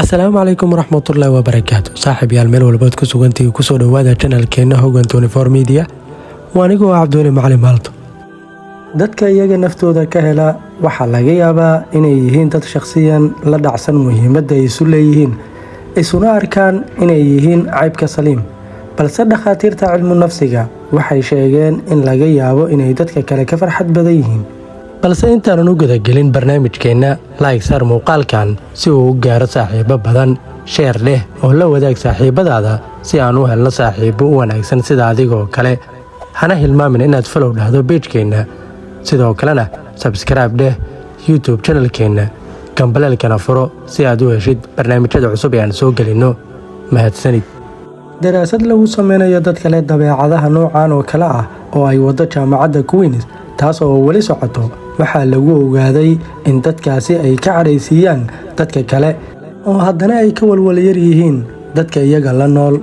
Asalaamu calaykum waraxmatullaahi wabarakaatu. Saaxiib yaal, meel walbaad ku sugantihi, kusoo dhowaada channelkeenna Hogan Media. Waa anigoo ah Cabdiweli Macalin Maalto. Dadka iyaga naftooda ka hela waxaa laga yaabaa inay yihiin dad shakhsiyan la dhacsan muhiimadda ay isu leeyihiin, isuna arkaan inay yihiin caybka saliim. Balse dhakhaatiirta cilmu nafsiga waxay sheegeen in laga yaabo inay dadka kale ka farxad badan yihiin. Balse intaanan u gudagelin barnaamijkeenna, like saar muuqaalkan si uu u gaaro saaxiibo badan, share dheh oo la wadaag saaxiibadaada si aan u helno saaxiibo u wanaagsan sida adigoo kale. Hana hilmaamin inaad follow dhahdo pagekeenna, sidoo kalena subscribe dheh YouTube channelkeenna, gambaleelkana furo si aad u heshid barnaamijyada cusub ee aan soo gelinno. Mahadsanid. Daraasad lagu sameynayo dadka leh dabeecadaha noocan oo kale ah oo ay waddo Jaamacadda Queens, taas oo weli socoto, waxaa lagu ogaaday in dadkaasi ay ka cadhaysiiyaan dadka kale oo haddana ay ka walwalyar yihiin dadka iyaga la nool.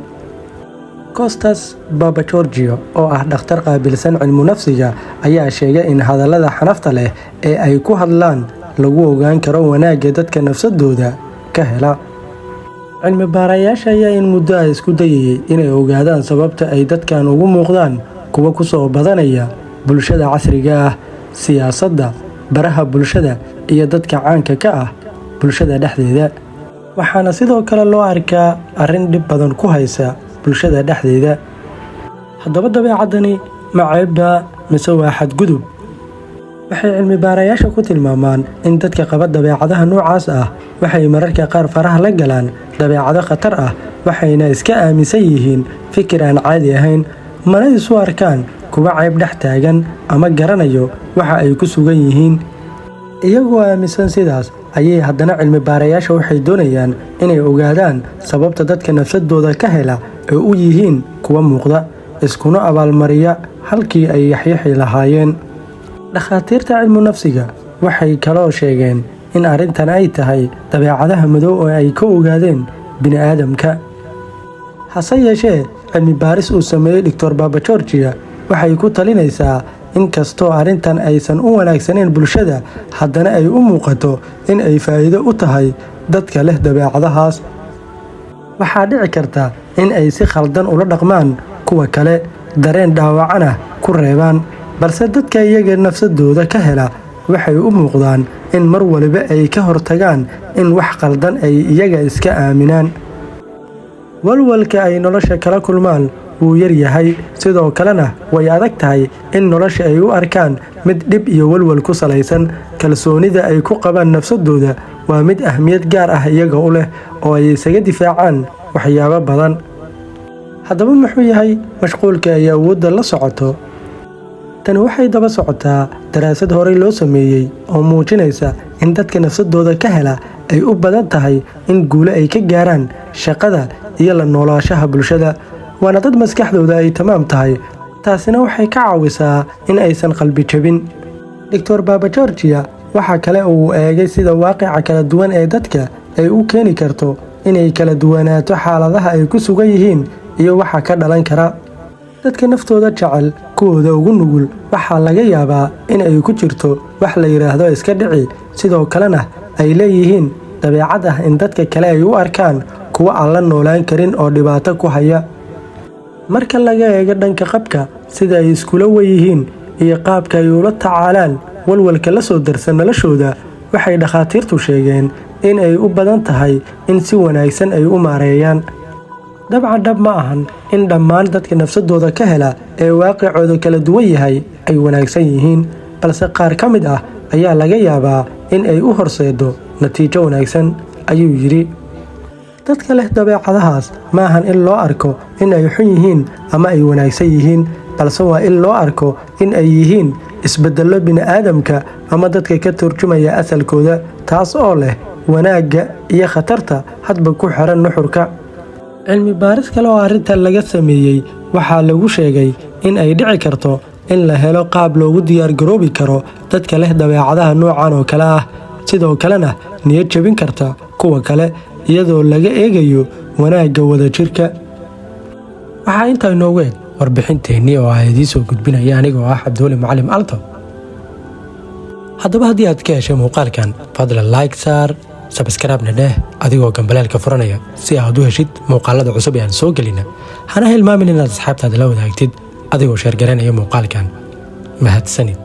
Costas Papageorgiou, oo ah dhakhtar qaabilsan cilmu nafsiga, ayaa sheegay in hadallada xanafta leh ee ay ku hadlaan lagu ogaan karo wanaagga dadka nafsadooda ka hela. Cilmi baarayaasha ayaa in muddo ah isku dayayay inay ogaadaan sababta ay dadkan ugu muuqdaan kuwa ku soo badanaya bulshada casriga ah, siyaasadda, baraha bulshada iyo dadka caanka ka ah bulshada dhexdeeda. Waxaana sidoo kale loo arkaa arrin dhib badan ku haysa bulshada dhexdeeda. Haddaba, dabeecaddani ma ceebba mise waa xadgudub? Waxay cilmi baarayaasha ku tilmaamaan in dadka qaba dabeecadaha noocaas ah waxay mararka qaar faraha la galaan dabeecado khatar ah, waxayna iska aaminsan yihiin fikir aan caadi ahayn, mana isu arkaan kuwa ceyb dhex taagan ama garanayo waxa ay ku sugan yihiin. Iyagoo aaminsan sidaas ayay haddana cilmi baarayaasha waxay doonayaan inay ogaadaan sababta dadka nafsadooda ka hela ay u yihiin kuwa muuqda, iskuna abaalmariya halkii ay yaxyaxi lahaayeen. Dhakhaatiirta cilmu nafsiga waxay kaloo sheegeen in arrintan ay tahay dabeecadaha madow oo ay ka ogaadeen bini'aadamka. Hase yeeshee, cilmi baaris uu sameeyey Doctor Papageorgiou waxay ku talinaysaa in kastoo arrintan aysan u wanaagsanayn bulshada, haddana ay u muuqato in ay faa'iido u tahay dadka leh dabeecadahaas. Waxaa dhici karta in ay si khaldan ula dhaqmaan kuwa kale, dareen dhaawacana ku reebaan, balse dadka iyaga nafsadooda ka hela waxay u muuqdaan in mar waliba ay ka hortagaan in wax khaldan ay iyaga iska aaminaan. Walwalka ay nolosha kala kulmaan wuu yar yahay, sidoo kalena way adag tahay in nolosha ay u arkaan mid dhib iyo walwal ku salaysan. Kalsoonida ay ku qabaan nafsadooda waa mid ahmiyad gaar ah iyaga u leh oo ay isaga difaacaan waxyaabo badan. Haddaba, muxuu yahay mashquulka ay awoodda la socoto? Tani waxay daba socotaa daraasad horey loo sameeyey oo muujinaysa in dadka nafsadooda ka hela ay u badan tahay in guulo ay ka gaaraan shaqada iyo la noolaanshaha bulshada, waana dad maskaxdooda ay tamaam tahay. Taasina waxay ka caawisaa in aysan qalbi jabin. Doctor Papageorgiou waxaa kale uu eegay sida waaqica kala duwan ee dadka ay u keeni karto inay kala duwanaato xaaladaha ay ku sugan yihiin iyo waxa ka dhalan kara. Dadka naftooda jecel kuwooda ugu nugul waxaa laga yaabaa in ay ku jirto wax la yidhaahdo iska dhici, sidoo kalena ay leeyihiin dabeecad ah in dadka kale ay u arkaan kuwo aan la noolaan karin oo dhibaato ku haya. Marka laga eego dhanka qabka, sida ay iskula weyihiin iyo qaabka ay ula tacaalaan walwalka la soo darsan noloshooda, waxay dhakhaatiirtu sheegeen in ay u badan tahay in si wanaagsan ay u maareeyaan. Dabcan, dhab ma ahan in dhammaan dadka nafsadooda ka hela ee waaqicooda kala duwan yahay ay wanaagsan yihiin, balse qaar ka mid ah ayaa laga yaabaa in ay u horseedo natiijo wanaagsan, ayuu yidhi. Dadka leh dabeecadahaas ma ahan in loo arko in ay xun yihiin ama ay wanaagsan yihiin, balse waa in loo arko in ay yihiin isbeddello bini'aadamka ama dadka ka turjumaya asalkooda, taas oo leh wanaagga iyo khatarta hadba ku xiran nuxurka. Cilmi baaris kale oo arrintan laga sameeyey waxaa lagu sheegay in ay dhici karto in la helo qaab loogu diyaargaroobi karo dadka leh dabeecadaha noocan oo kale ah, sidoo kalena niyad jebin karta kuwa kale, iyadoo laga eegayo wanaagga wadajirka. Waxaa intaa inoogu eg warbixinteennii oo ah idiin soo gudbinaya anigoo ah Cabdiweli Macalim Alto. Haddaba, haddii aad ka heshay muuqaalkan, fadlan like saar. Subscribe-na dheh adigoo gambaleelka furanaya si aad u heshid muuqaalada cusub ee aan soo gelina. Hana hilmaamin inaad asxaabtaada la wadaagtid adigoo share garanaya muuqaalkan. Mahadsanid.